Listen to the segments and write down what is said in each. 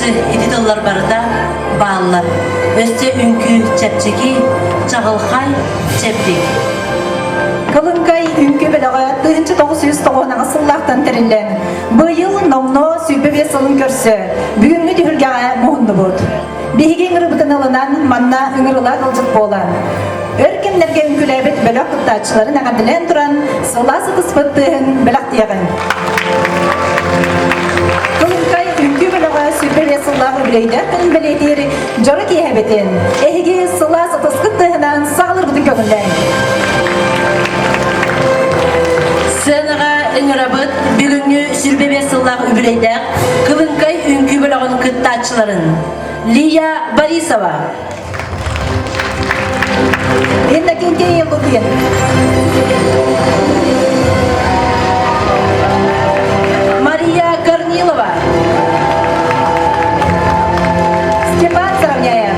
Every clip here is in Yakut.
Чахчы ити тыллар барыта бааллар. Өссө үҥкүү чэпчэки, чаҕылхай, чэбдик. Кылыҥкай үҥкүү бөлөҕө 1998 сыллаахтан тэриллэн, быйыл номнуо 25 сылын көрсө, бүгүҥҥү түһүлгэҕэ муһуннубут. Биһиги ыҥырыбытын ылынан, манна ыҥырылаах ыалдьыт буолан, өр кэмнэргэ үҥкүүлээбит бөлөх кыттааччыларын эҕэрдэлээн туран, сылаас ытыспыт тыаһын бэлэхтиэҕиҥ. Кылыҥкай үҥкүү бөлөҕө 25 сыллаах үбүлүөйдээх күнүн бэлиэтиир дьоро киэһэбитин эһиги сылаас ытыскыт тыаһынан саҕалыырбытын көҥүллээҥ. Сценаҕа ыҥырабыт бүгүҥҥү 25 сыллаах үбүлүөйдээх Кылыҥкай үҥкүү бөлөҕүн кыттааччыларын Лия Борисова, Иннокентий Лукин, Мария Корнилова, Степан Савняев,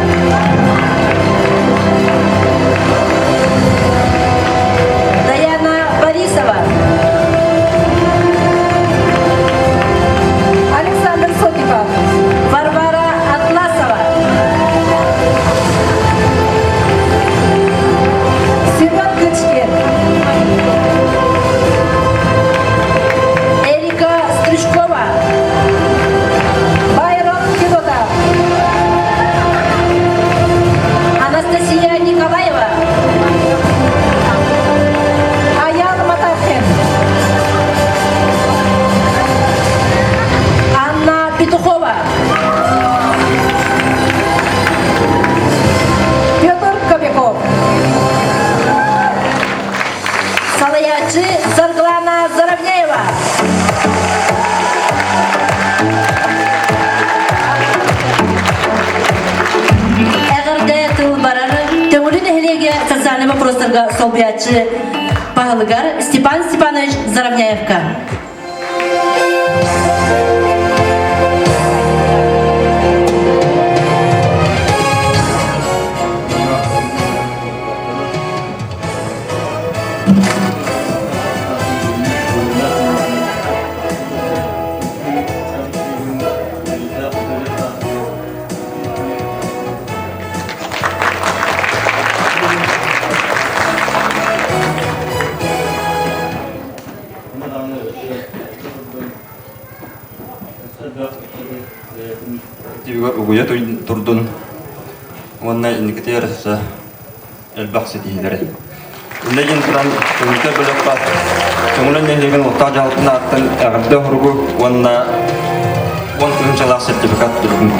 Даяна Борисова, Александр Сотиков, Варвара Атласова, Семен Кычкин, Эрика Стручкова, Байрон Федотов, Анастасия Николаева, Аян Матахин, Анна Петухова, Петр Кобяков, Салаячы Саргылана Заровняева. Эҕэрдэ тыл барар Төҥүлү нэһилиэгэ социальнай вопростарга солбуйааччы баһылыгар Степан Степанович Заровняевка. Угуйа турдун уонна инникитигэр өссө элбэх ситиһиилэри. Иннэ диэн туран көмүскэ бөлөххө Көҥүлэн нэһилиэгин олохтоох дьаһалтатын ааттан эҕэрдэ оһуругу уонна 10 тыһыынчалаах сертификат турдун.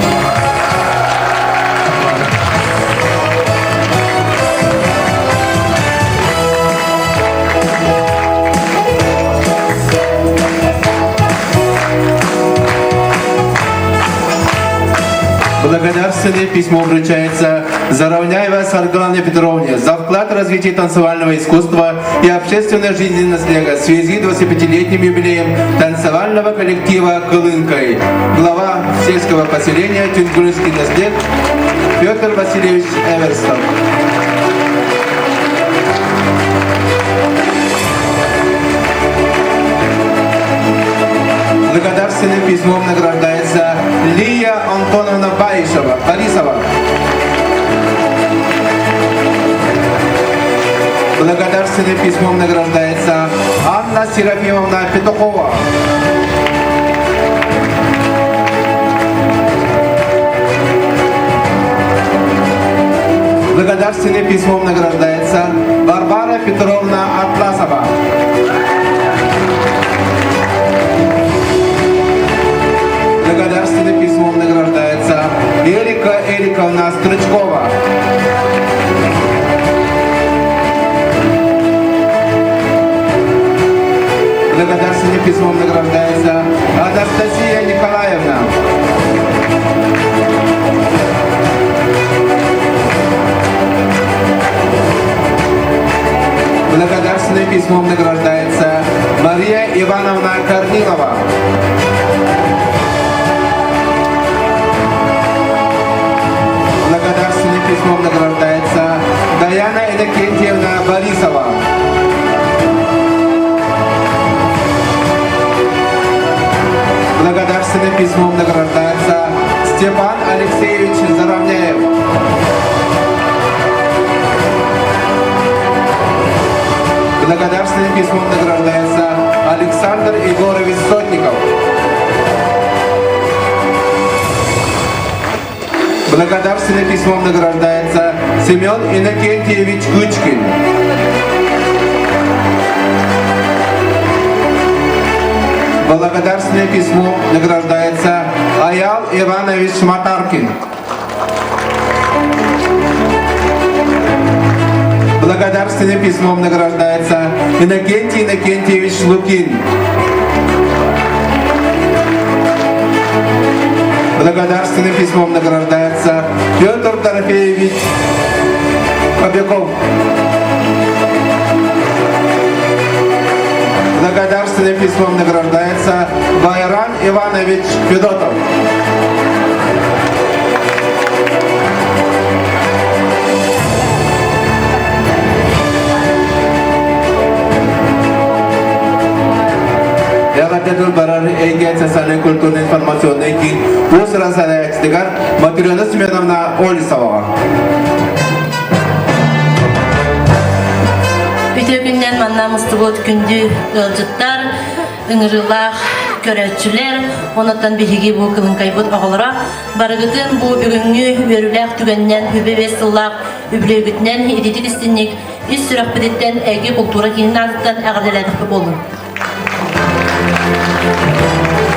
Благодарственное письмо вручается Заровняевой Саргалане Петровне за вклад в развитие танцевального искусства и общественной жизни наслега в связи с 25-летним юбилеем танцевального коллектива «Кылынкой». Глава сельского поселения Тюнгуринский наслед Петр Васильевич Эверстов. Благодарственным письмом награждается Лия Антоновна Баишева, Борисова. Благодарственным письмом награждается Анна Серафимовна Петухова. Благодарственным письмом награждается Варвара Петровна Атласова. Благодарственным письмом награждается Эрика Эриковна Стручкова. Благодарственным письмом награждается Анастасия Николаевна. Благодарственным письмом награждается Мария Ивановна Корнилова. Благодарственным письмом награждается Даяна Иннокентьевна Борисова. Благодарственным письмом награждается Степан. письмом награждается Александр Егорович Сотников. Благодарственным письмом награждается Семен Иннокентьевич Кычкин. Благодарственным письмом награждается Аял Иванович Матаркин. Благодарственным письмом награждается Иннокентий Иннокентьевич Лукин. Благодарственным письмом награждается Петр Дорофеевич Кобяков. Благодарственным письмом награждается Байран Иванович Федотов. Эҕэрдэ барар эйгэ социальнай культурнай информационнай киин уус-уран салайааччытыгар Матрена Семеновна Олесоваҕа. Үтүө күннэн манна мустубут күндү ыалдьыттар, ыҥырыылаах көрөөччүлэр, онуттан биһиги бу кылыҥкайбыт оҕолоро барыгытын бу бүгүҥҥү үөрүүлээх түгэнинэн үбэ бэс сыллаах үбүлүөйгүтүнэн ититик истинник ис сүрэхпититтэн эги култуура киинин аатыттан эҕэрдэлээтэхпит буоллун.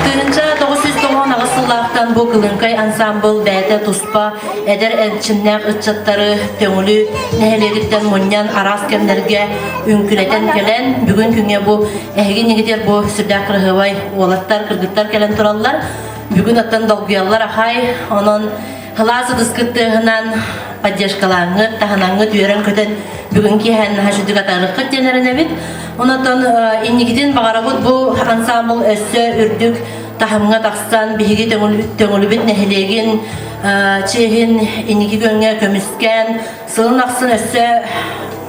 1998 сыллаахтан бу Кылыҥкай ансаамбыл бэйэтэ туспа эдэр эрчимнээх ыччаттары Төҥүлү нэһилиэгиттэн мунньан араас кэмнэргэ үҥкүлэтэн кэлэн бүгүн күҥҥэ бу эһиги иннигитигэр бу сүрдээх кыраһыабай уолаттар, кыргыттар кэлэн тураллар. Бүгүн оттон долгуйаллар ахай, онон Кылаас ытыскыт тыаһынан поддержкалааҥҥыт, таһынаҥҥыт үөрэн-көтөн бүгүн киэһэн наһаа сүдүк атаарыаххыт диэн эрэнэбит. Онотон инникитин баҕарабыт бу ансаамбыл өссө үрдүк таһымҥа тахсан биһиги Төҥүлүбүт нэһилиэгин чиэһин инники күөҥҥэ көмүскээн сылын ахсын өссө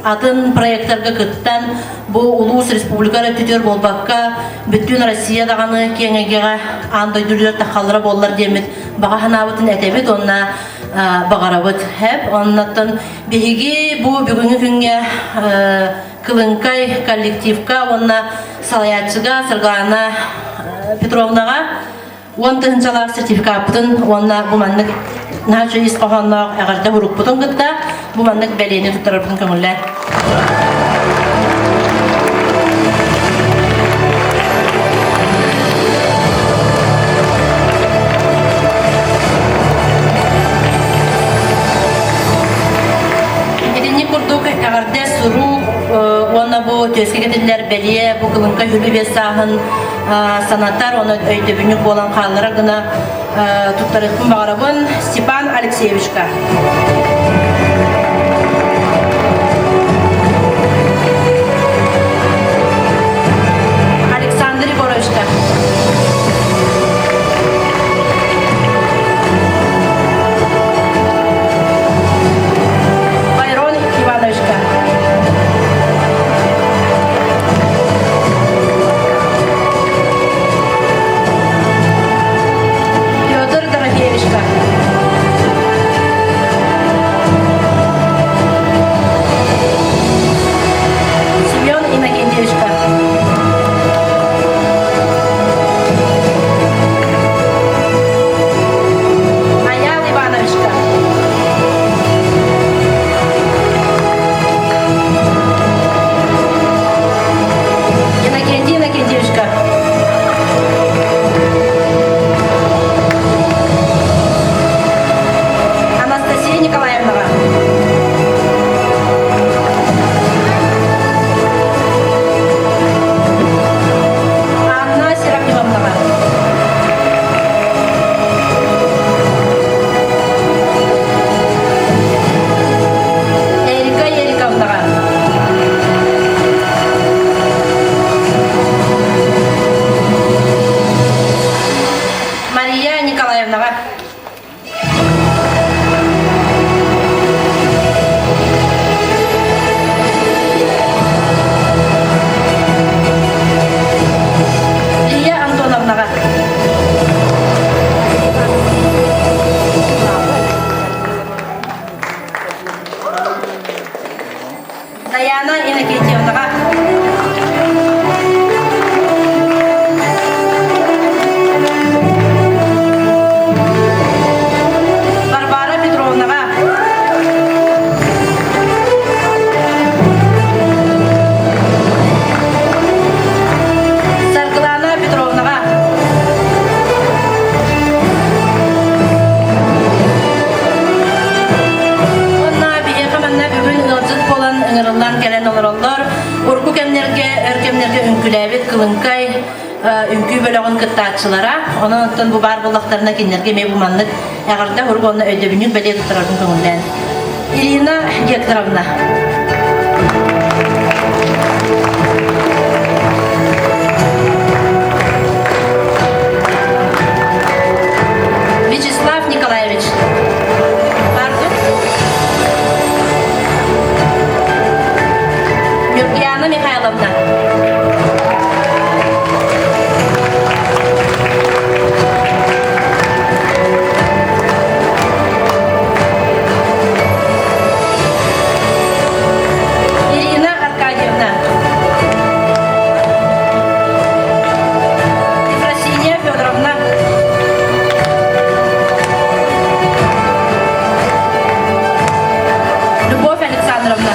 атын проектарга кыттан бу улуус республика эрэ өттүтүгэр буолбакка бүттүүн Россия даҕаны киэҥ эйгэҕэ аан дойдулар таххаллара буоллар диэммит баҕа санаабытын этэбит уонна баҕарабыт. Хэп оннуттан биһиги бу бүгүҥҥү күҥҥэ Кылыҥкай коллективка уонна салайааччыга Саргылана Петровнаҕа 10 тыһыынчалаах сертификаппытын уонна бу маннык наһаа үчүгэй ис хоһоонноох эҕэрдэ урукпутун кытта бу маннык бэлиэни туттарарбытын көҥүллээн. Итинник курдук эҕэрдэ сурук уонна бу түөскэ кэтиллэр бэлиэ бу кылыҥка хүлү биэс сааһын санатар, оны өйдөбүнньүк буолан хааллара гына туттарыахпын баҕарабын Степан Алексеевичка. Александр Егоровичка. Байрон Ивановичка. Петр Дорофеевичка. Семен Иннокентьевичка. Аял Ивановичка. Иннокентий Иннокентьевичка. Анастасия Николаевнаҕа. Анна Серафимовнаҕа. Эрика Ериковнаҕа. Мария Николаевнаҕа. Лия Антоновнаҕа. Даяна Иннокентьевнаҕа. кэмнэргэ үҥкүүлээбит Кылыҥкай үҥкүү бөлөҕүн кыттааччылара. Онон оттон бу баар буоллахтарына кинилэргэ эмиэ бу маннык эҕэрдэ урук уонна өйдөбүнньүк бэлиэ туттарарбын көҥүллээн. Ирина Гекторовна. Вячеслав Николаевич. Бардук. Нюргияна Михайловна. Ирина Аркадьевна. Ефросинья Федоровна. Любовь Александровна.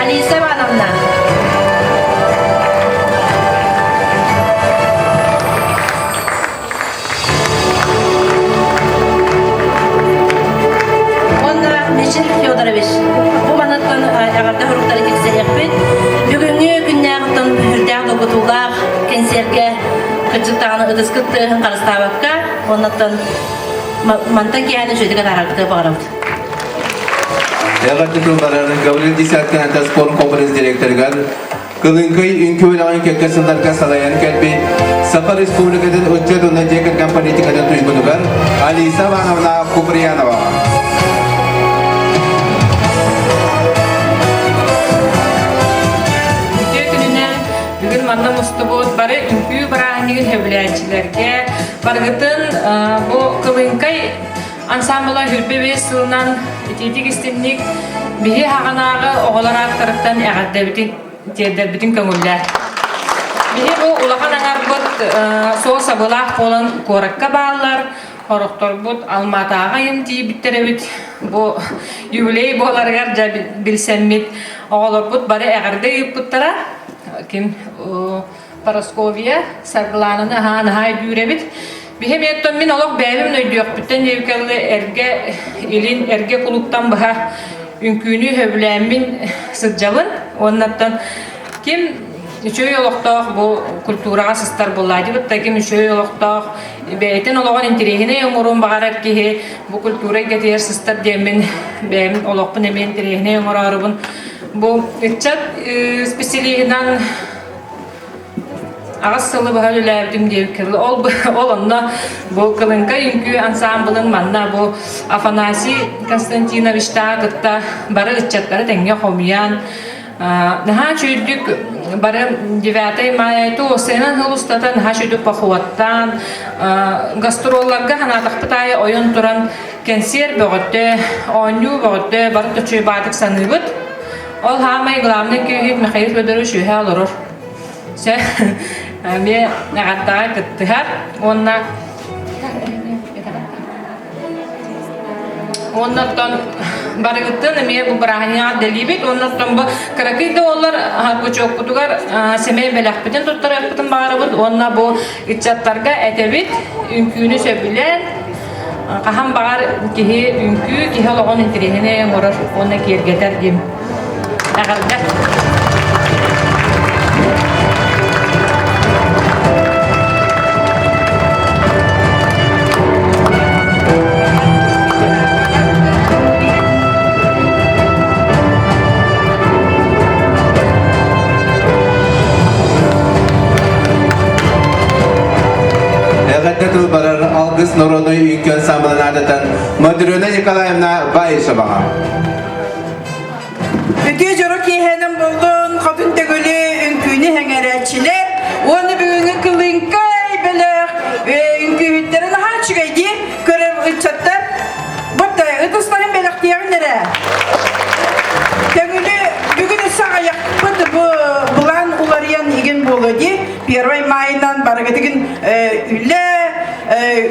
Алиса Ивановна. Уонна Мишин Федорович, бу манаттан эҕэрдэ суруктары тиксэриэхпит. Бүгүҥҥү күннээҕиттэн үрдээх долгутуулаах кэнсиэргэ кырдьык даҕаны ытыскыт тыаһын харыстаабакка, оннуттан мантан киэһэни үчүгэйдик атаараргытыгар баҕарабыт. Эҕэрдэ тылларын Гаврил Десяткин спорт комплекс директорыгар Кылыҥкый үҥкүү бөлөҕүн кэккэ сылларга салайан кэлбит Саха Республикатын ыччат уонна дьиэ кэргэн политикатын туйгунугар Алиса Ивановна Куприянова. Үтүө күнүнэн бүгүн манна мустубут бары үҥкүү бырааһынньыгын сөбүлээччилэргэ барыгытын бу Кылыҥкай ансамбла хүрбэ биэс сылынан итиитик истинник биһи хаҕанааҕы оҕолор ааттарыттан эҕэрдэбитин тиэрдэрбитин көҥүллээр. Биһи бу улахан аҥарбыт суол сабылаах буолан куоракка бааллар, хорохторбут Алматааҕа айым тиийбиттэр эбит. Бу юбилей буоларыгар дьэ билсэммит оҕолорбут бары эҕэрдэ ыыппыттара. Ким Парасковья Саргылаананы аһаан аһаа өйдүүр эбит. Биһи эмиэттэн мин олох бэйэбин өйдүөхпүттэн диэбикэлли эргэ илин эргэ кулууптан быһа үҥкүүнү сөбүлээммин сылдьабын. Уоннаттан ким үчүгэй олохтоох бу культураҕа сыстар буоллаадибыт да ким үчүгэй олохтоох бэйэтин олоҕун интэриэһинэй оҥоруон баҕарар киһи бу культура эйгэтигэр сыстар диэммин бэйэм олохпун эмиэ интэриэһинэй оҥороорубун бу ыччат специалиһынан Аҕыс сылы быһа үлэлээбитим диэбиккэ ол ол онно бу Кылыҥка үҥкүү ансаамбылын манна бу Афанасий Константиновичтааҕы кытта бары ыччаттары тэҥҥэ хомуйан наһаа үчүгүйдүк бары 9 мая сцена сыл устата наһаа үчүгүйдүк похуоттаан гастролларга ханаатахпыт аайы ойон туран кэнсиэр бөҕөтө оонньуу бөҕөтө бары төчүөйбаатык саныыбыт Ол хаамай главный күүһүт Михаил Федорович үһэ олорор. Сэ эмиэ эҕэрдэҕэ кыттыһар уонна уонна оттон барыгыттан эмиэ бу бырааһынньаҕа дэлиибит уонна оттон бу кыракый да олор кучуокпутугар сэмэй бэлэхпитин туттарыахпытын баҕарабыт уонна бу ыччаттарга этэбит үҥкүүнү сөбүлээн Хаһан баҕар киһи үҥкүү киһи олоҕун интэриэһинэй оҥорор уонна киэргэтэр диэн эҕэрдэ. Эҕэрдэ тыл барар Алгыс народнай үҥкүү ансамблын аатыттан Матрена Николаевна Баишеваҕа. Үтүө дьоро киэһэнэн боллун, хотун төгүлү үҥкүүнү хэҥэрээччилэр уонна бүгүҥҥү кылыҥкай бөлөх үҥкүүһүттэрин наһаа үчүгэйдии көрөр ыччаттар Бутта ытыстарын бэлэхтиэҕин эрэ. Көҥүлү бүгүн өссө аҕыйахпыт бу былаан уларыйан игин буолуо дии. Первый майынан барыгытыгын үлэ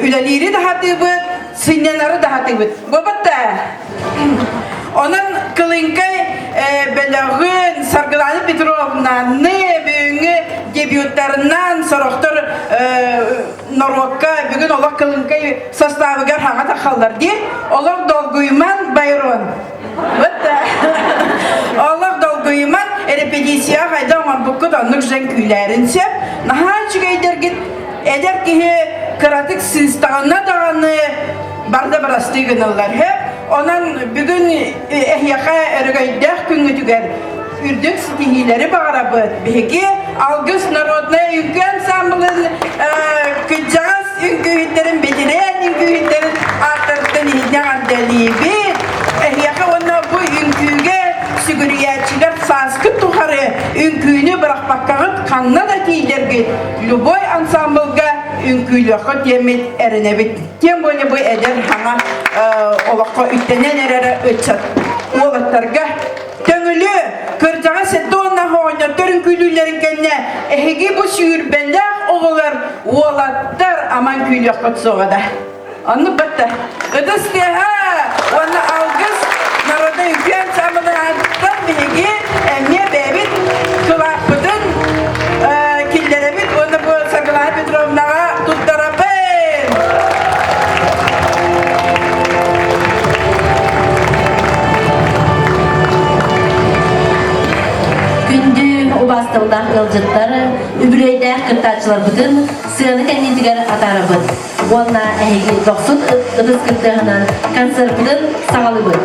үлэлиири да хатыыбыт, сынньанары да хатыыбыт. Буолбатта. Онон Кылыҥкай бөлөҕүн Саргылана Петровнаны бүгүҥҥү дебюттарынан сорохтор норуокка бүгүн олох кылыҥкай составыгар хаҥа тахаллар дии. Олох долгуйуман Байрон. Вот олох долгуйуман репетиция хайда оҥорбуккут оннук жен күүлээрин сөп. Наһаа үчүгэйдэргит эдэр киһи кыратык сыыстаҕына даҕаны барда барастыы гыналлар. Онон бүгүн эһиэхэ өрөгөйдөөх күҥҥүтүгэр үрдүк ситиһиилэри баҕарабыт. Биһиги Алгыс народнай үҥкүү ансамблын кырдьаҕас үҥкүүһүттэрин, бэтэрээн үҥкүүһүттэрин ааттарыттан иһиннэ эҕэрдэлиибит. Эһиэхэ уонна бу үҥкүүгэ сүгүрүйээччилэр сааскыт тухары үҥкүүнү бырахпаккаҕыт ханна да тиийдэргит любой ансамблга үҥкүүлүөххүт диэммит эрэнэбит. Тем более бу эдэр хаҥа олоххо үктэнэн эрэр ыччат уолаттарга Төҥүлү, кырдьаҕас 70 оҕонньоттор үҥкүүлүүллэрин кэннэ эһиги бу сүүрбэлээх оҕолор, уолаттар аман күүлүөххүт суоҕа да. Оннук батта. Ытыс тыаһа уонна алгыс народа үҥкүү ансамблыттан биһиги эмиэ бэйэбит кылааппытын киллэрэбит уонна бу Саргылана Петровнаҕа туттарабын. Күндү убаастабыллаах ыалдьыттар, үбүлүөйдээх кыттааччыларбытын сыана кэннитигэр атаарабыт уонна эһиги дохсун ытыс кыттыаһынан концерпытын саҕалыыбыт.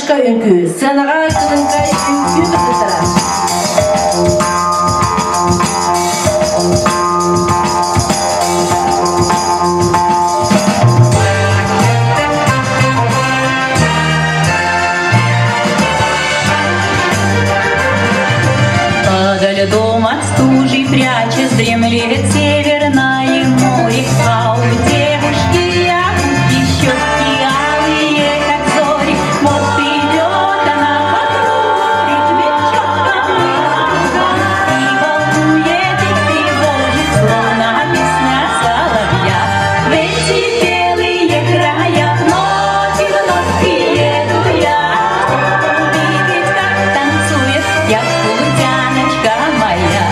Якутяночка үҥкүү. Сценаҕа Кылыҥкай үҥкүү кыргыттара. Подо льдом от стужи прячась, дремлет северное море, а у девушки якутки щеки алые, как зори. Вот идет она по кругу, в ритме четком и волнует и тревожит, словно песня соловья. В эти белые края вновь и вновь приеду я, увидеть, как танцует якутяночка моя.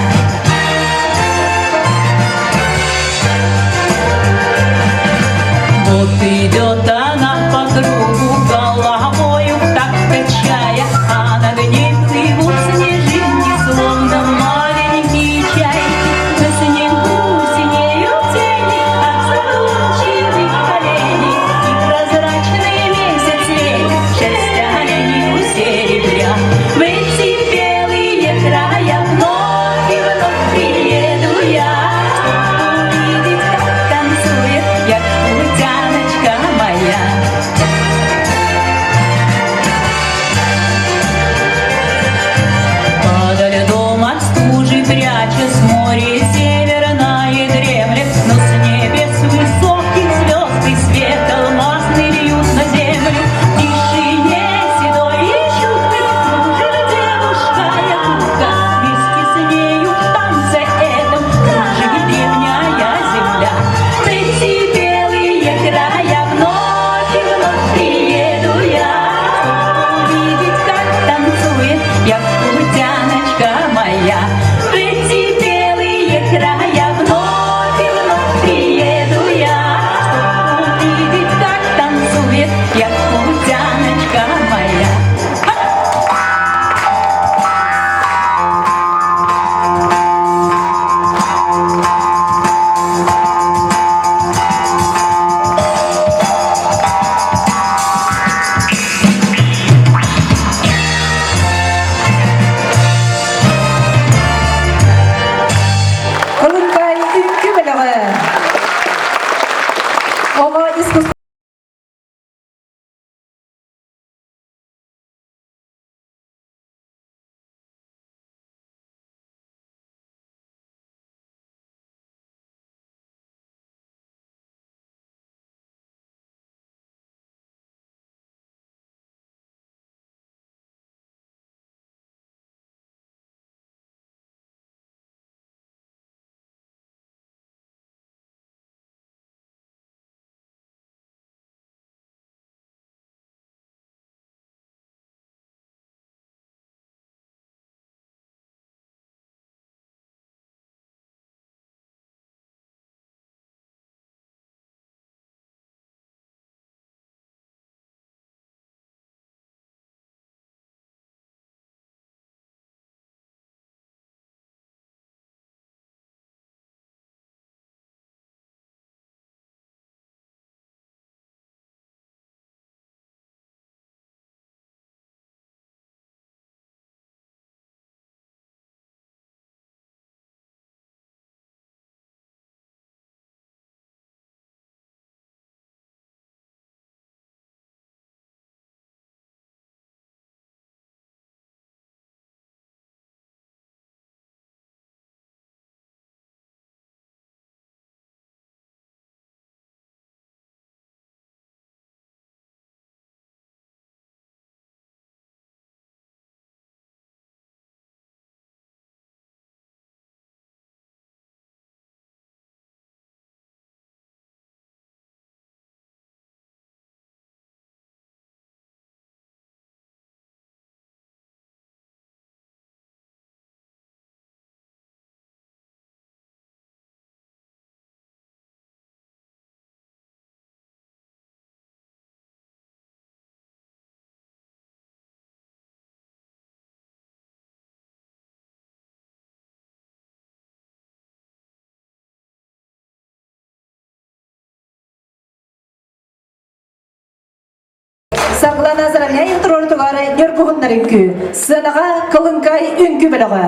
Саргылана Заровняев туруорутугар Ньургуһуннар үҥкүү. Сыанаҕа Кылыҥкай үҥкүү бөлөҕө.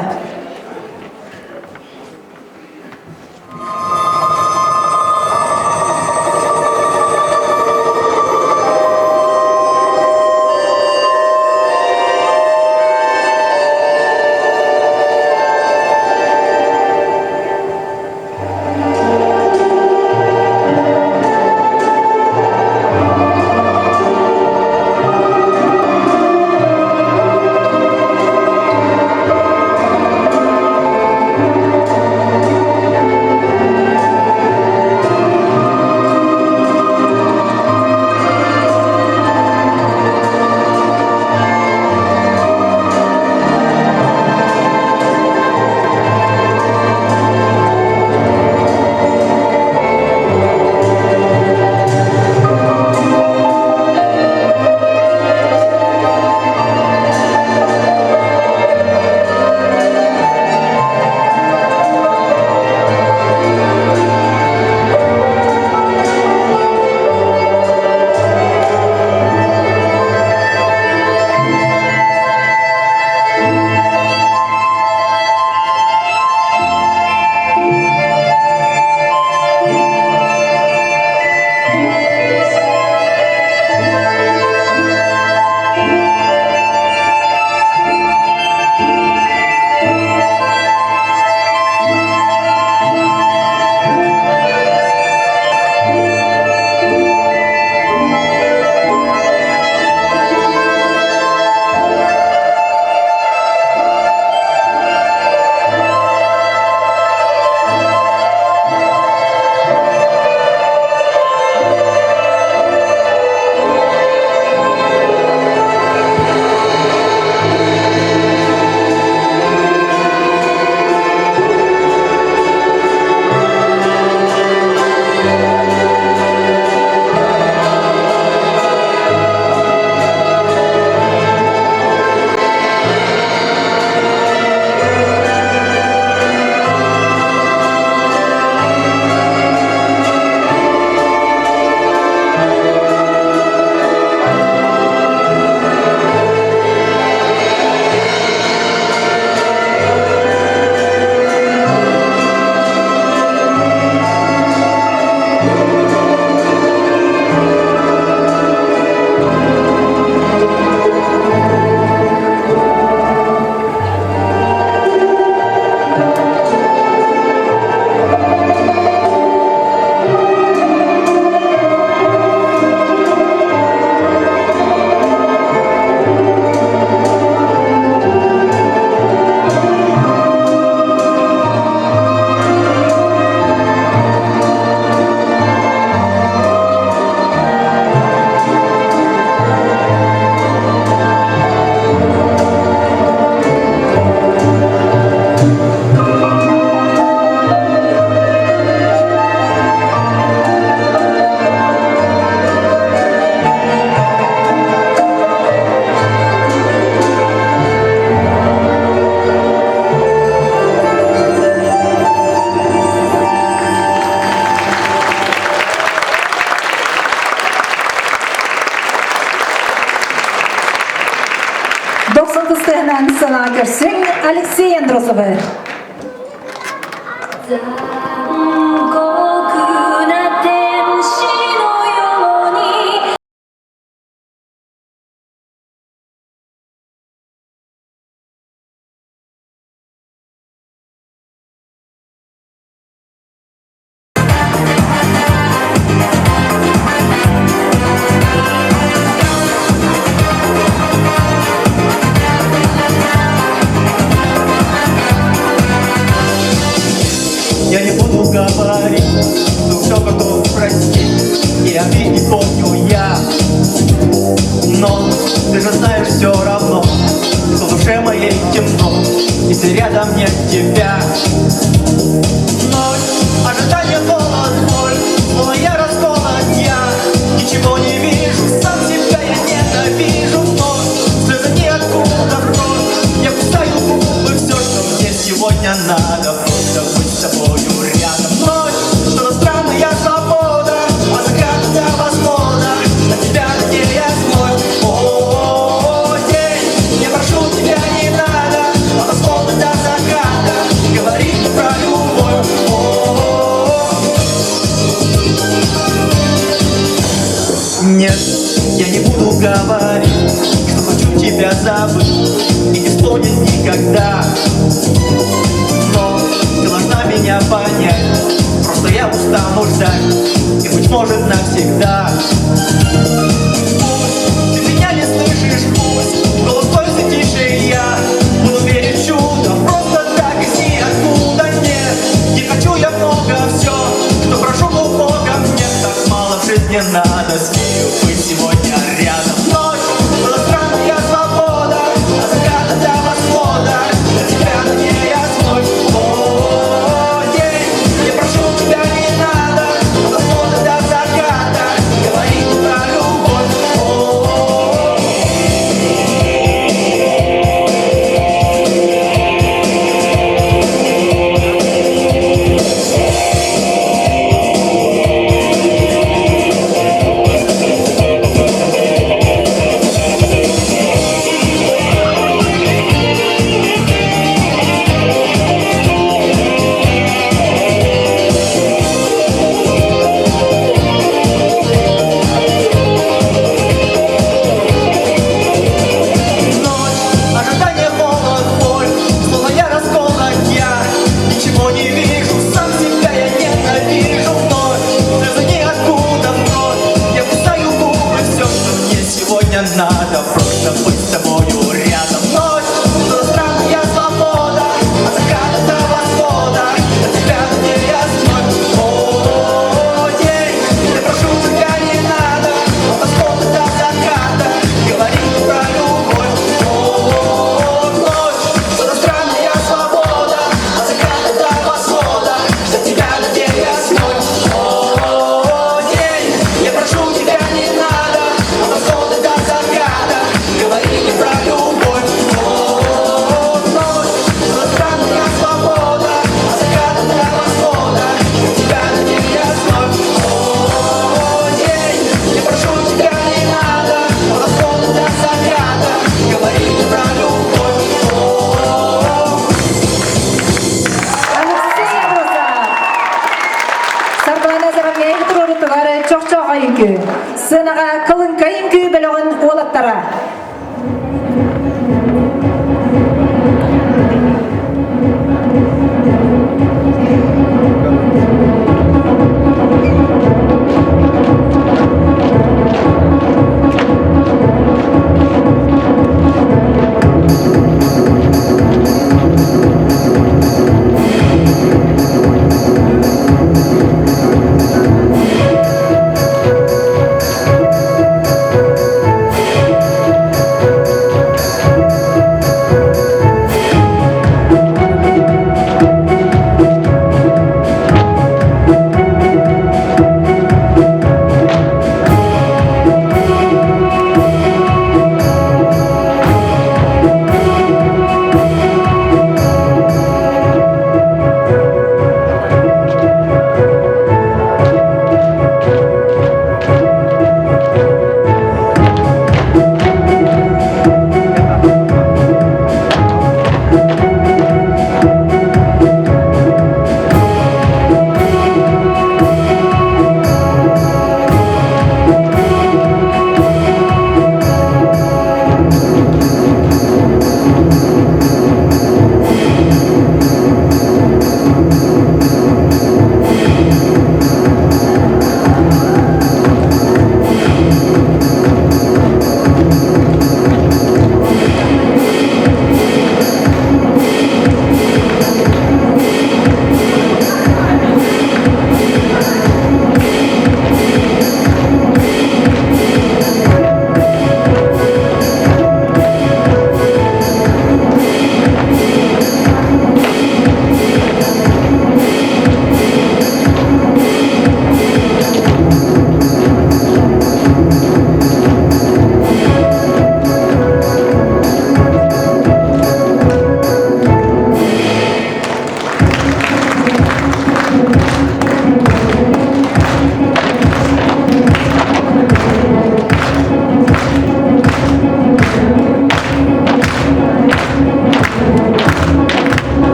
Дохсун тыстыһынан санаа көрсүҥ Алексей Андросовы. Я не буду говорить, но все готов простить. И обид не помню я. Но ты же знаешь все равно, что в душе моей темно, если рядом нет тебя. Ночь, ожидание, голод, боль, словно я расколот, я ничего не вижу, сам себя я ненавижу, но слезы ниоткуда в рот, я кусаю губы, все, что мне сегодня надо, просто быть с тобою рядом. Ночь, что-то странная свобода, а закат восхода, на тебя надеясь вновь. забыть и не вспомнить никогда. Но ты должна меня понять, просто я устану ждать, и, быть может, навсегда. Пусть ты меня не слышишь, пусть голос твой все тише, и я буду верить в чудо, просто так из ниоткуда. Нет, не хочу я много, все, что прошу у Бога, мне так мало в жизни надо, с нею быть сегодня рядом. Ночь была странная свобода, от заката до восхода, для тебя на ней я свой. О, день, я прошу тебя, не надо, от восхода до заката, говорить про любовь. О, Ночь, ожидание, холод, боль, словно я расколот, я ничего не вижу, сам себя я ненавижу вновь, слезы ниоткуда вновь, я кусаю губы, все, что мне сегодня надо, просто быть с тобою рядом. Ночь, была странная свобода, от заката до восхода, от тебя мне я вновь. О, день, я прошу тебя, не надо, от восхода до заката, говорить про любовь. О, ночь, была странная свобода, от заката до восхода, ждет тебя на день вновь. О, день, я прошу тебя, не надо, от восхода до заката, говори про любовь. О, ночь, была странная свобода, от заката до восхода, ждет тебя на день вновь. О, день, я прошу тебя, не надо, от восхода до заката, говори про любовь. О, Алексей Аммосов. Саргылана Заровняева туруорутугар чохчоохой үҥкүү. Сыанаҕа Кылыҥкай үҥкүү бөлөҕүн уолаттара.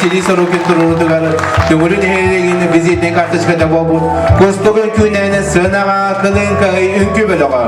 Василий Сорокин туруорутугар Төҥүлү нэһилиэгин визитнэй карточката буолбут Кустук үҥкүүнэн сыанаҕа Кылыыҥкай үҥкүү бөлөҕө.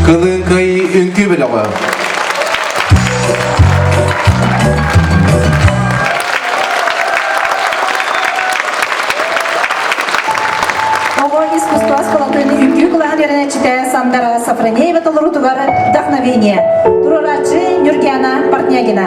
Кылыыҥкай үҥкүү бөлөҕө. Оҕо искусство оскуолатын үҥкүү кылааһын үөрэнээччитэ Сандара Сафронеева толоруутугар «Вдохновение». Туруорааччы Нюргиана Портнягина.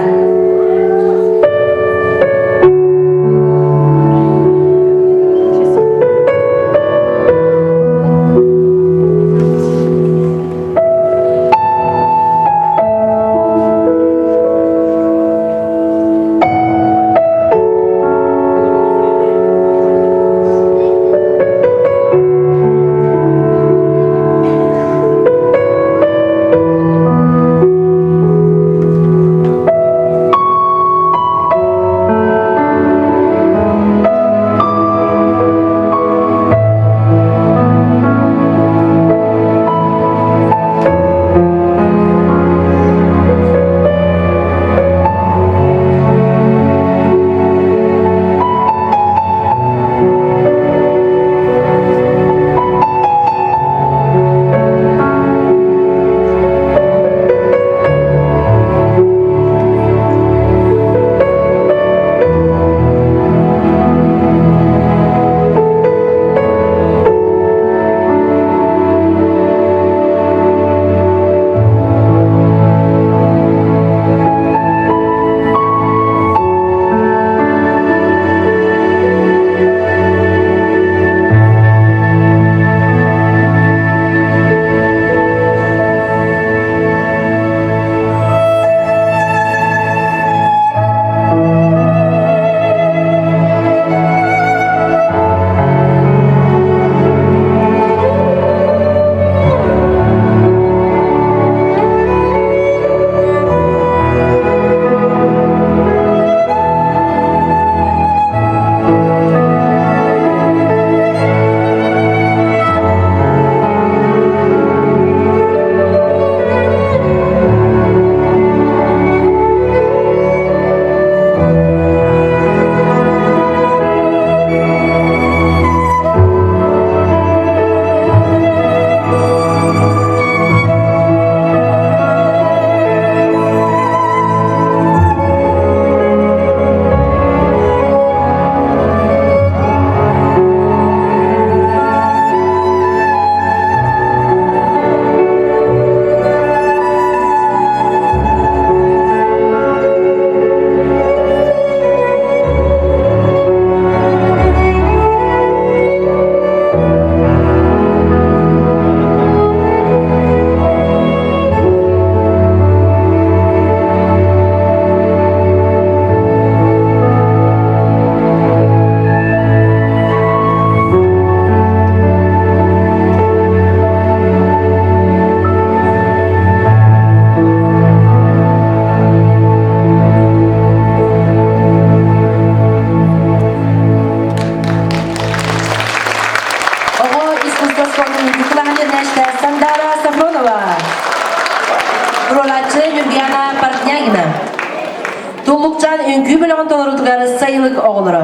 үҥкүү бөлөҕүн толоруутугар сайылык оҕолоро.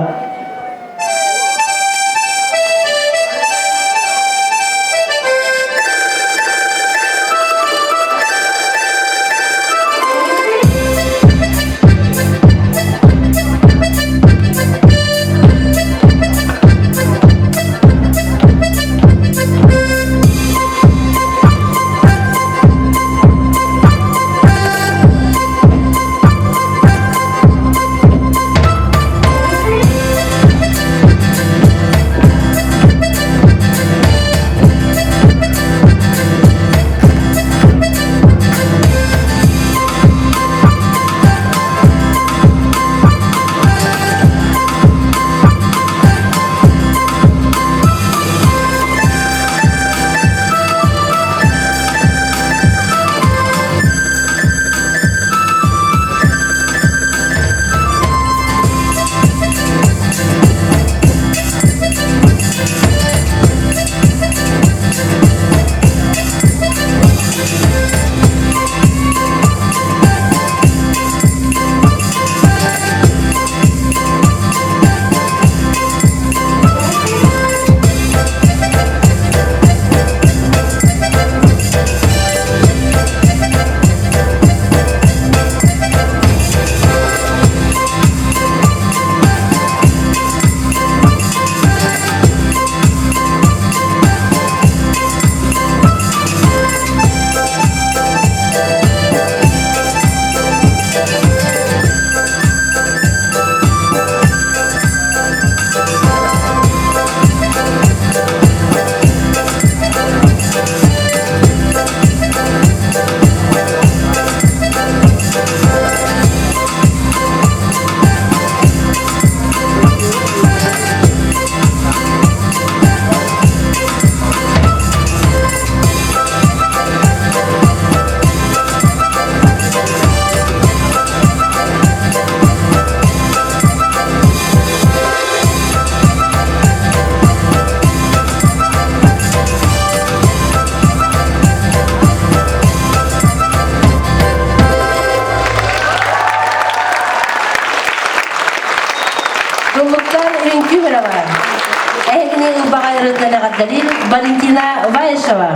Туллуктан үҥкүү бөлөҕө. Эһигини ылбаҕай ырытынан эҕэрдэлиир Валентина Ваишева.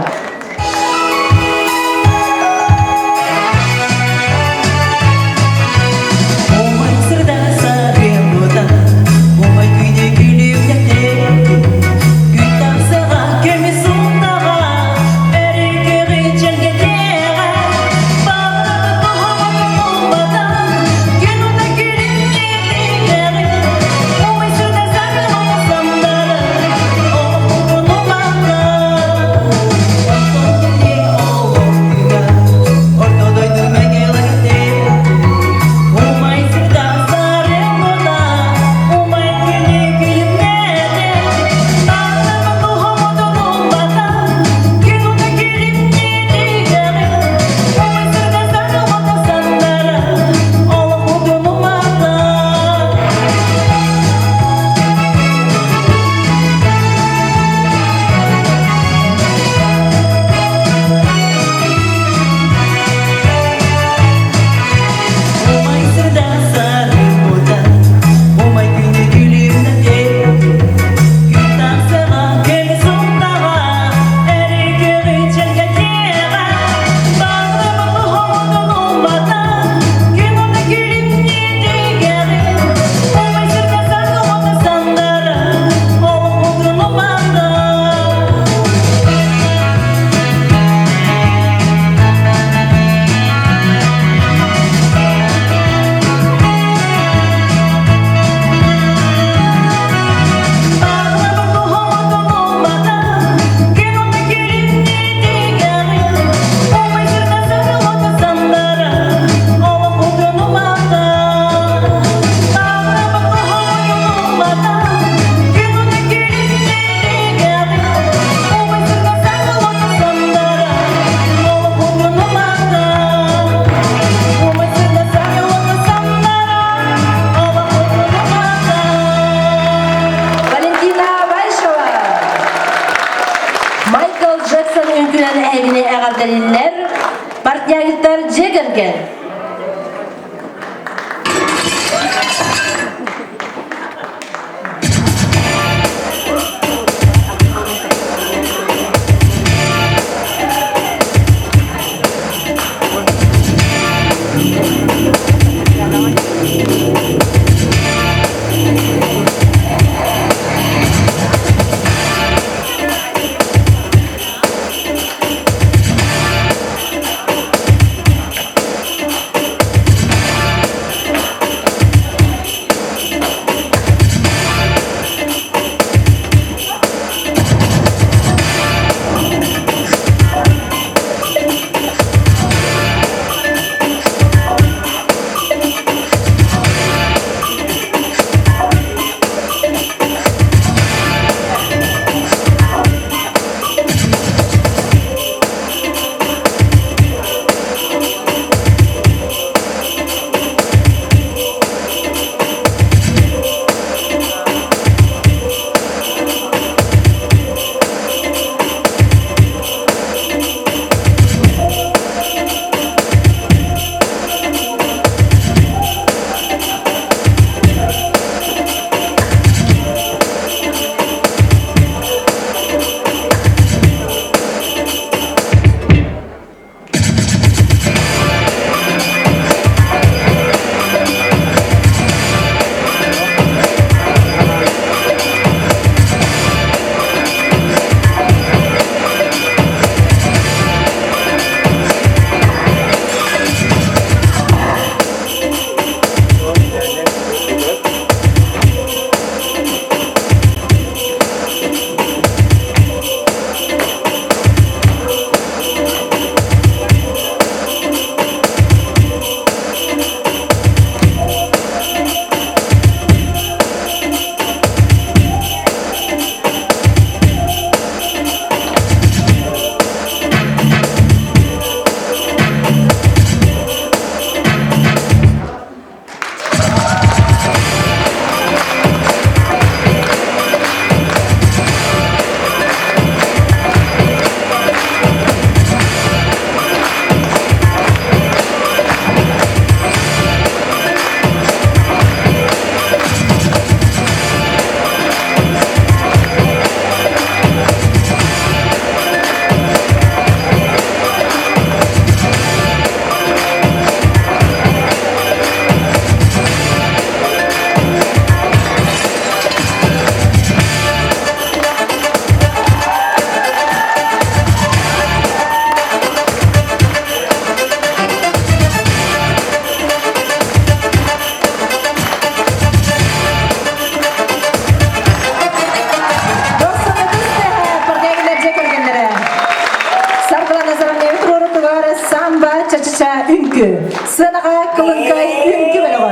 Кылыҥкай үҥкүү бөлөҕө.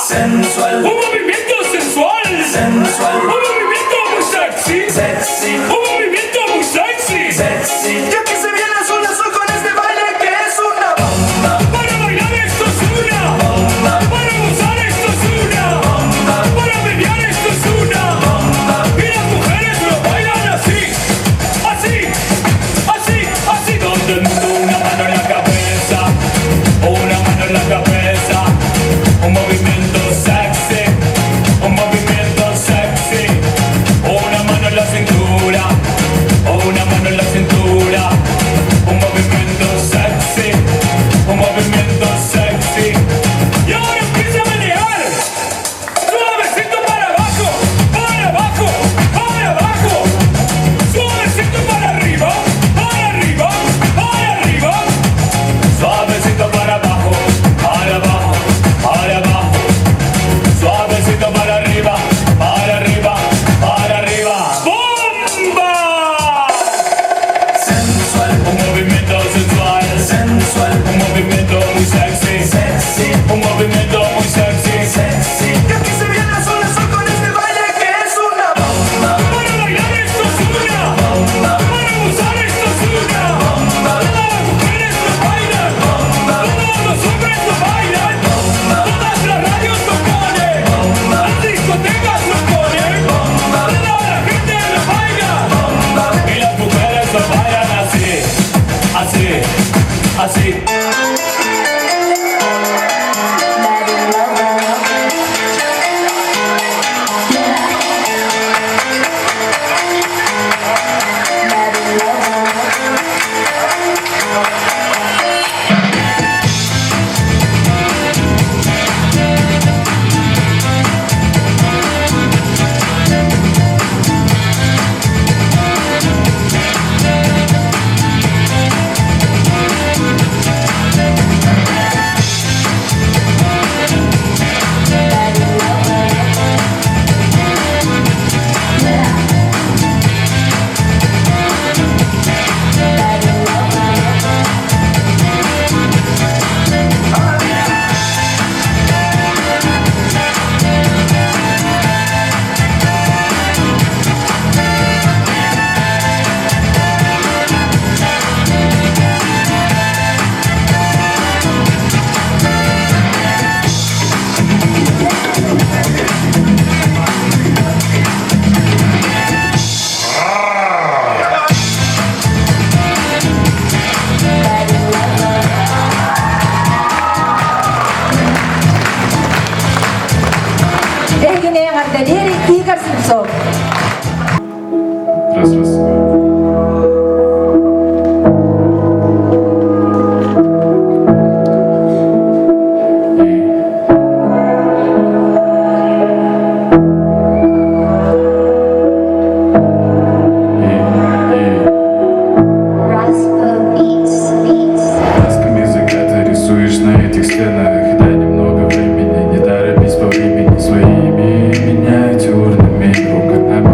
Sensual. Un movimiento sensual. Sensual. Un movimiento muy sexy. Sexy. Un movimiento muy sexy. Sexy. Y aquí se viene azul azul con este baile que es una bomba. Para bailar esto es una bomba. Para gozar esto es una bomba. Para menear esto es una bomba. Y las mujeres lo bailan así. Así. Así. Así. Todo el mundo una mano en la cabeza. Una mano en la cabeza. Un movimiento sexy. Un movimiento sexy. Una mano en la cintura. Una mano en la cintura. Un movimiento sexy. Un movimiento sexy. Y ahora empieza a menear. Suavecito para abajo. Para abajo. Para abajo. Suavecito para arriba. Para arriba. Para arriba. Suavecito para abajo, para abajo, para abajo. Suavecito para arriba, para arriba, para arriba. ¡Bomba! Sensual, un movimiento sensual. Sensual, un movimiento muy sexy. Sexy, un movimiento muy sexy. Sexy. Y aquí se viene azul azul con este baile que es una bomba. Para bailar esto es una bomba. Para gozar esto es una bomba. Todas las mujeres lo bailan. Bomba. Todos los hombres lo bailan. Bomba. Todas las radios lo ponen. Bomba. Las discotecas lo ponen. Bomba. Toda la gente lo baila. Bomba. Y las mujeres lo bailan así, así, así. Эһигини эҕэрдэлиир Игорь Слепцов. Раз, раз. Красками заката рисуешь на этих стенах Дай немного времени, не торопись по времени Своими миниатюрными руками.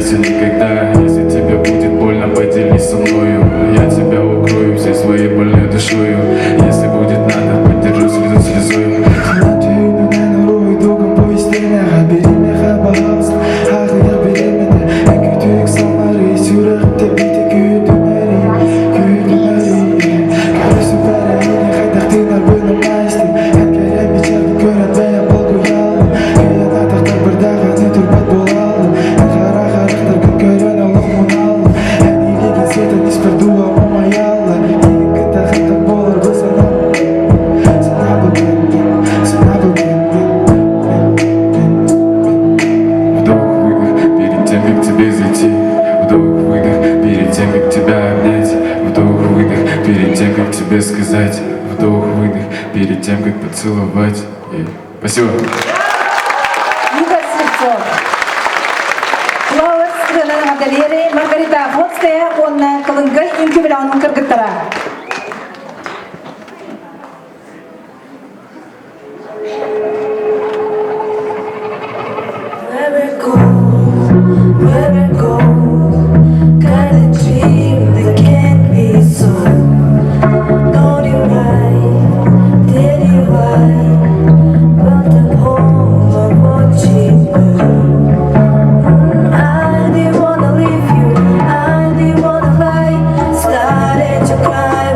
теряйся никогда Если тебе будет больно, поделись со мною Я тебя укрою всей своей больной душою Если будет надо, поддержу слезу слезою. Вдох-выдох, перед тем, как тебе зайти. Вдох-выдох, перед тем, как тебя обнять. Вдох-выдох, перед тем, как тебе сказать. Вдох-выдох, перед тем, как поцеловать. И... Спасибо. Игорь Слепцов. Flowers ырыанан эҕэрдэлиэри Маргарита Охотская уонна Кылыҥкай үҥкүү бөлөҕүн кыргыттара. Where it goes, where it goes, got a dream that can't be sold. Golden right, did it right, built a home of watching bird. I didn't wanna leave you, I didn't wanna lie, started to cry.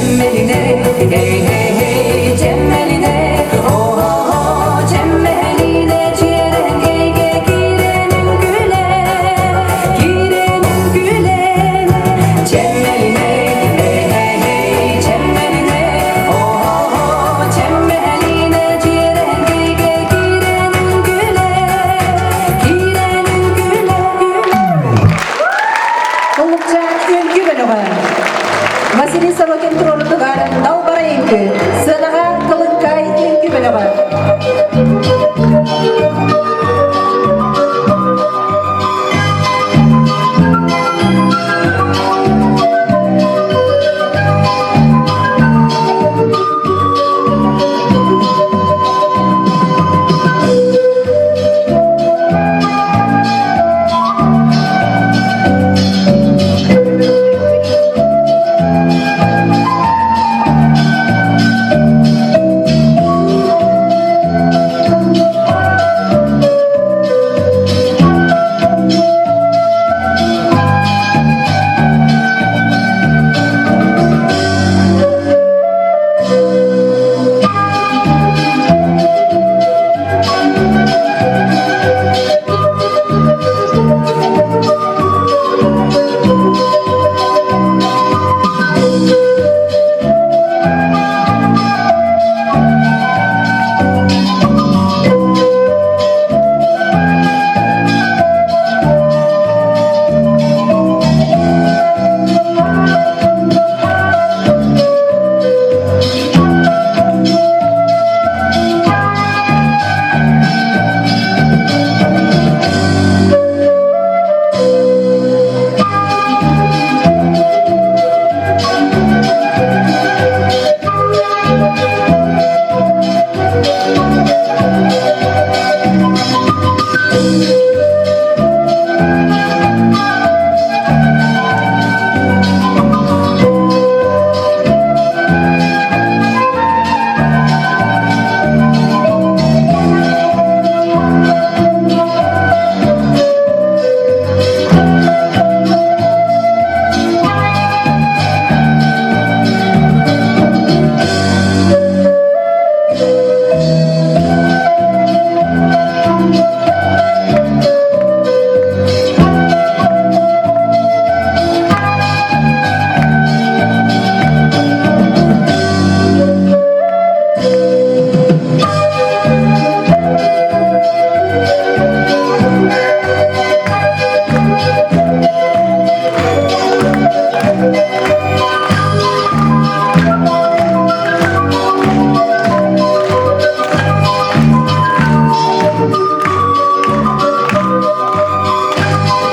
Cemmeline, hey hey hey, Cemmeline, oh oh oh, Cemmeline, Ciğerengeyge girenin güle, girenin güle, Cemmeline, hey hey hey, Cemmeline, oh oh oh, Cemmeline, Ciğerengeyge girenin güle, girenin güle, güle. Улукча үҥкүү бөлөҕө. Василий Сорокин туруорутугар Далбара үҥкүү. Сыанаҕа Кылыҥкай үҥкүү бөлөҕө.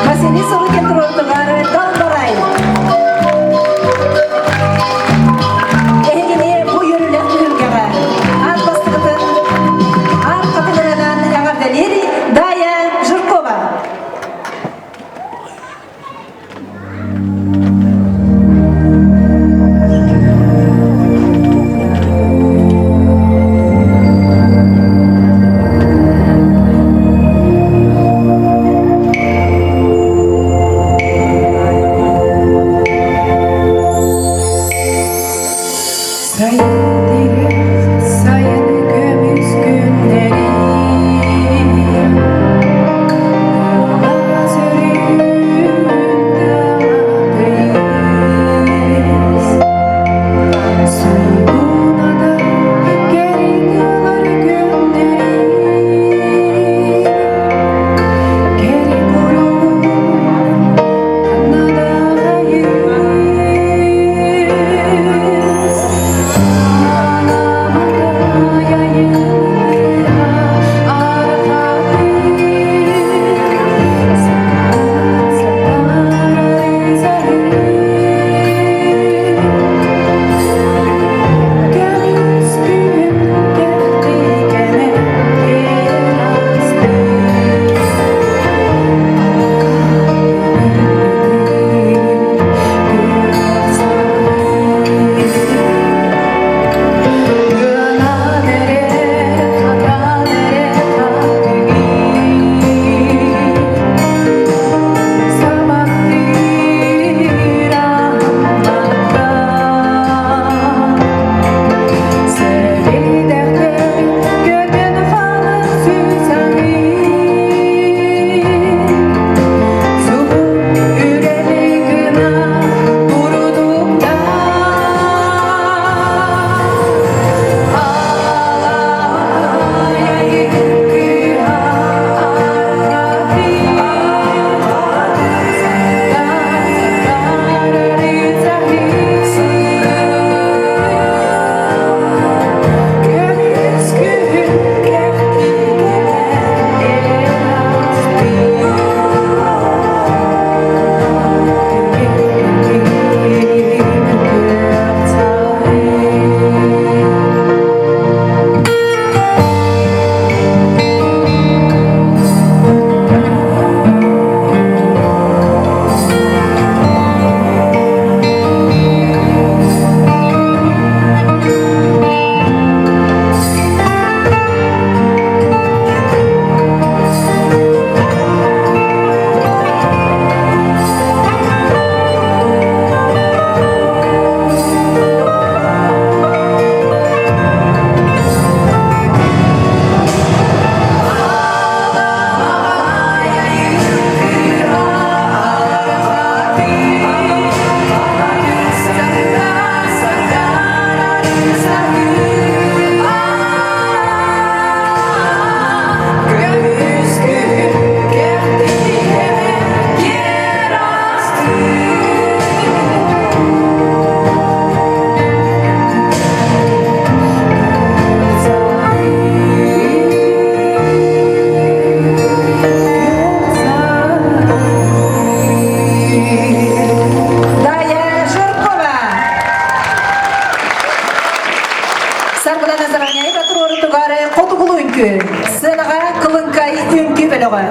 Василий Сорокин туруорутугар Далбарай. Эһигини бу үөрүүлээх түһүлгэҕэ аат бастакытын аат хатыларынан эҕэрдэлиир Дая Жиркова. Sayın көмүс күннери Саргылана Заровняева туруорутугар Хотугулуу үҥкүү. Сыанаҕа Кылыҥкай үҥкүү бөлөҕө.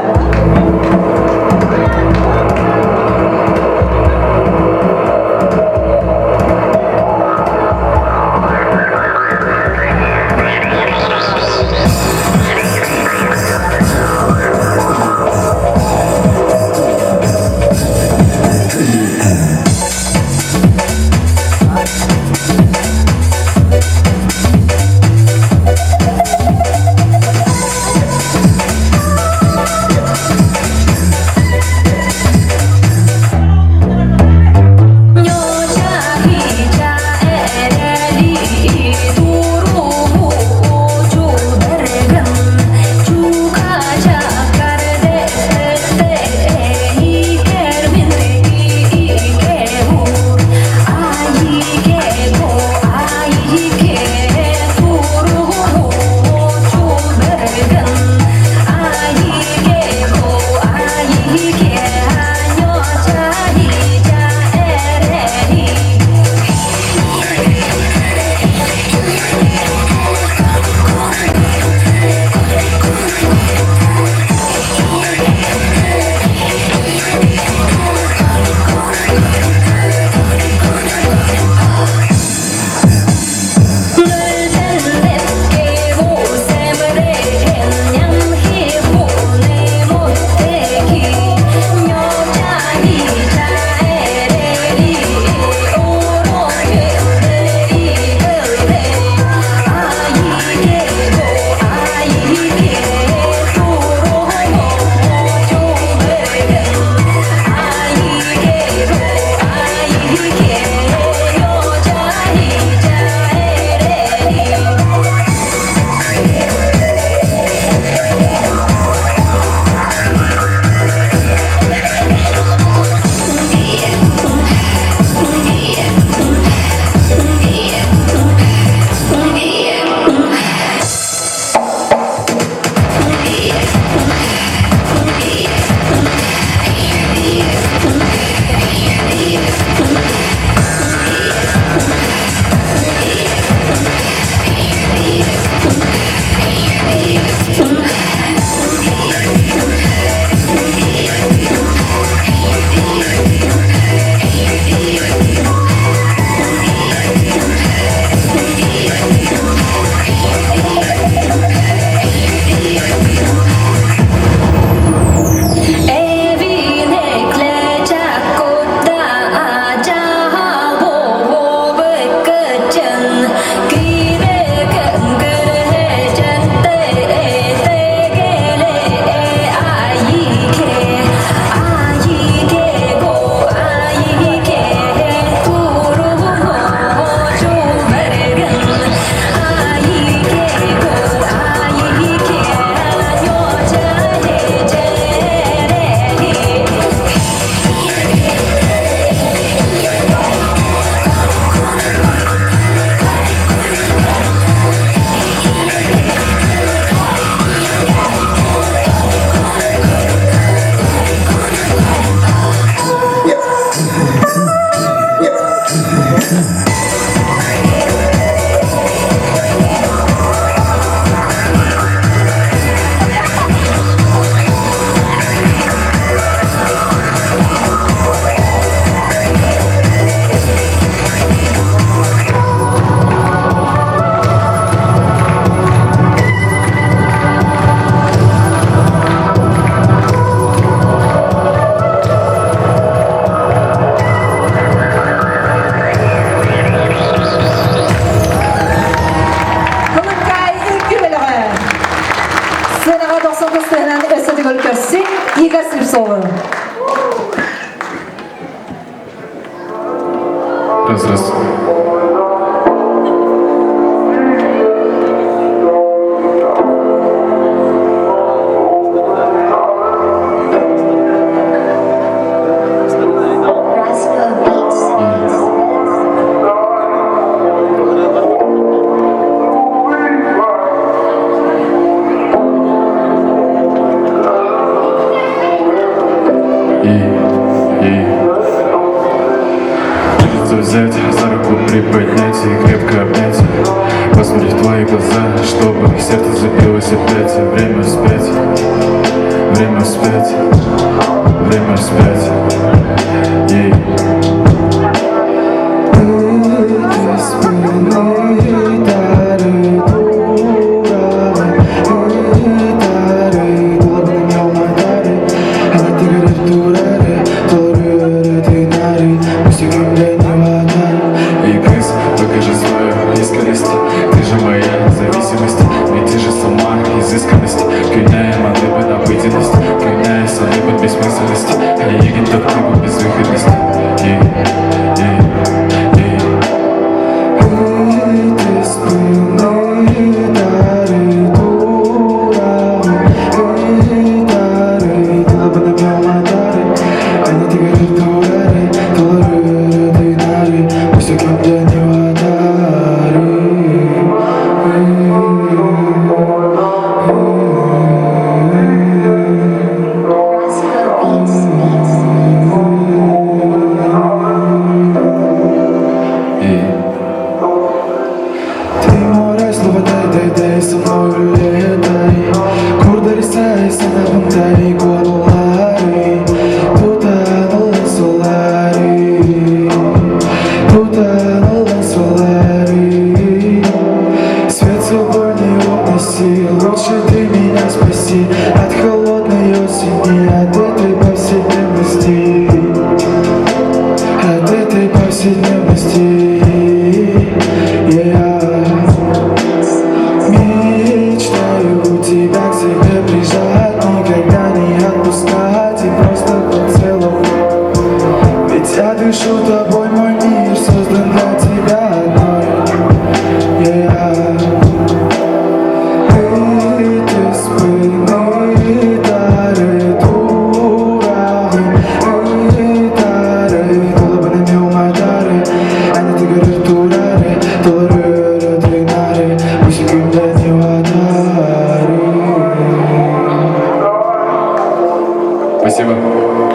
Кылыккай үҥкүү бөлөҕө. Сыанаҕа 99 тыһынан өссө төгүл көрсүн Игорь Слепцовы. Раз, раз. И, и Лицо взять, за руку приподнять и крепко обнять. Посмотреть в твои глаза, чтобы сердце забилось опять. Время вспять, время вспять, время вспять. Ей. Эй, кыз, покажи свою искренность. Ты же моя зависимость, ведь ты же сама изысканность. Күннэйм аныбын обыденность, Күннэй саныыбын бессмысленность. Эйигин таптыыбын безвыходность. Ей, ей, ей. Ей. Ты мой рай, слово дай, дай, дай, со мной летай. Курдарисай, санабынтай, куалары. Тутанула солари. Тутанула солари. Свет собой не уноси, лучше ты меня спаси от холодной осени, от этой повседневности. От этой повседневности. Yeah. Мечтаю тебя к себе прижать, никогда не отпускать и просто поцеловать. Ведь я дышу тобой, мой мир создан для тебя одной. Yeah. Ытыспын ытары тураҕын, ытары тулабын эмиэ уматары, Аны турары, толору тыынары, бу секунда не Спасибо.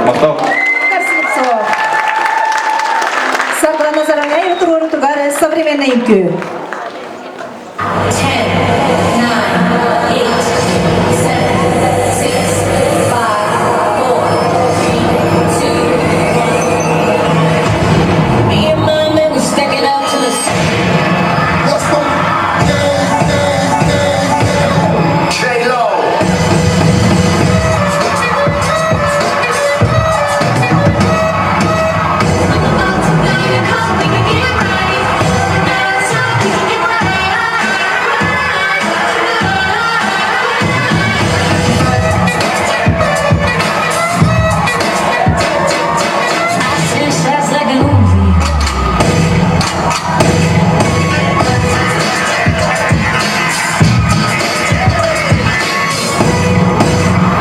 Махтал. Слепцов. Саргылана Заровняева туруорар современный үҥкүү. 10, 9, 8, 7, 6, 5, 4, 3, 2, 1. Me and my man, we stack it out to the What's the gang, gang, gang, gang? J-Lo. I'm about to blow your cup, we can get right. That's how we can get right. I see shots like a movie.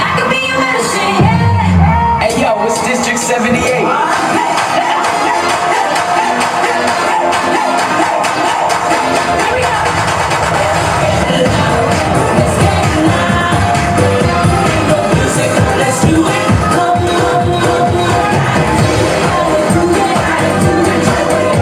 I could be your medicine, yeah. Hey yo, it's District 78. Let's get loud. Let's do it. Come on, come on. Do it, do it, do it, do it.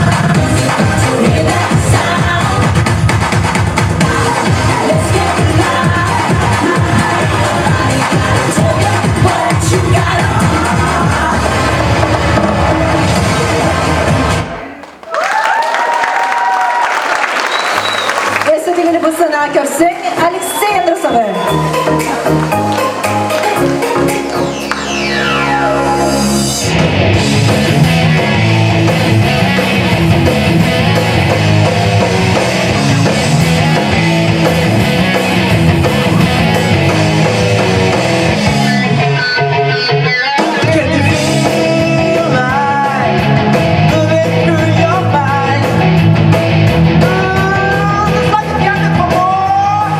Hear that sound? Let's get loud. Tell you what you got on. Өссө төгүл бу сыанаҕа көрсүҥ Алексей Андросовы. Can you feel like moving through your mind? Ooh, it's like you got it for more.